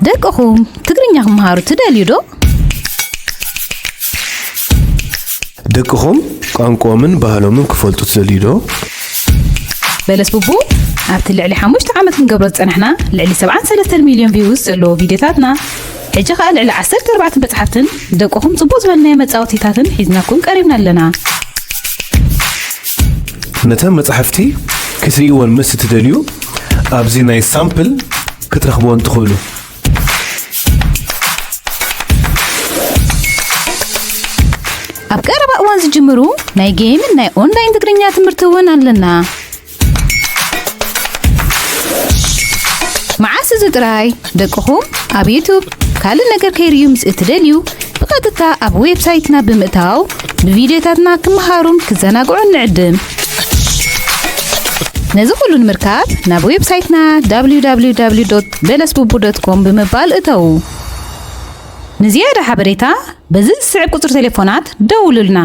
ደቅኹም ትግርኛ ክመሃሩ ትደልዩ ዶ? ደቅኹም ቋንቋኦምን ባህሎምን ክፈልጡ ትደልዩ ዶ? በለስ ቡቡ ኣብቲ ልዕሊ ሓሙሽተ ዓመት ክንገብሮ ዝጸናሕና ልዕሊ ሰብዓን ሰለስተን ሚልዮን ቪውስ ዘለዎ ቪድዮታትና፣ ሕጂ ኸኣ ልዕሊ ዓሰርተ ኣርባዕተ መጻሕፍትን ደቅኹም ጽቡቕ ዝበልናዮ መጻወቲታትን ሒዝናኩም ቀሪብና ኣለና። ነተን መጻሕፍቲ ክትርእይወን ምስ እትደልዩ ኣብዚ ናይ ሳምፕል ክትረኽብወን ትኽእሉ። ኣብ ቀረባ እዋን ዝጅምሩ ናይ ጌምን ናይ ኦንላይን ትግርኛ ትምህርቲ እውን ኣለና። መዓስ እዚ ጥራይ ደቅኹም ኣብ ዩቱብ ካልእ ነገር ከይርእዩ ምስ እትደልዩ ብቐጥታ ኣብ ዌብሳይትና ብምእታው ብቪድዮታትና ክመሃሩን ክዘናግዑን ንዕድም። ነዚ ኩሉ ንምርካብ ናብ ዌብሳይትና www በለስቡቡ ኮም ብምባል እተዉ። ንዝያዳ ሓበሬታ በዚ ዝስዕብ ቁጽሪ ቴሌፎናት ደውሉልና።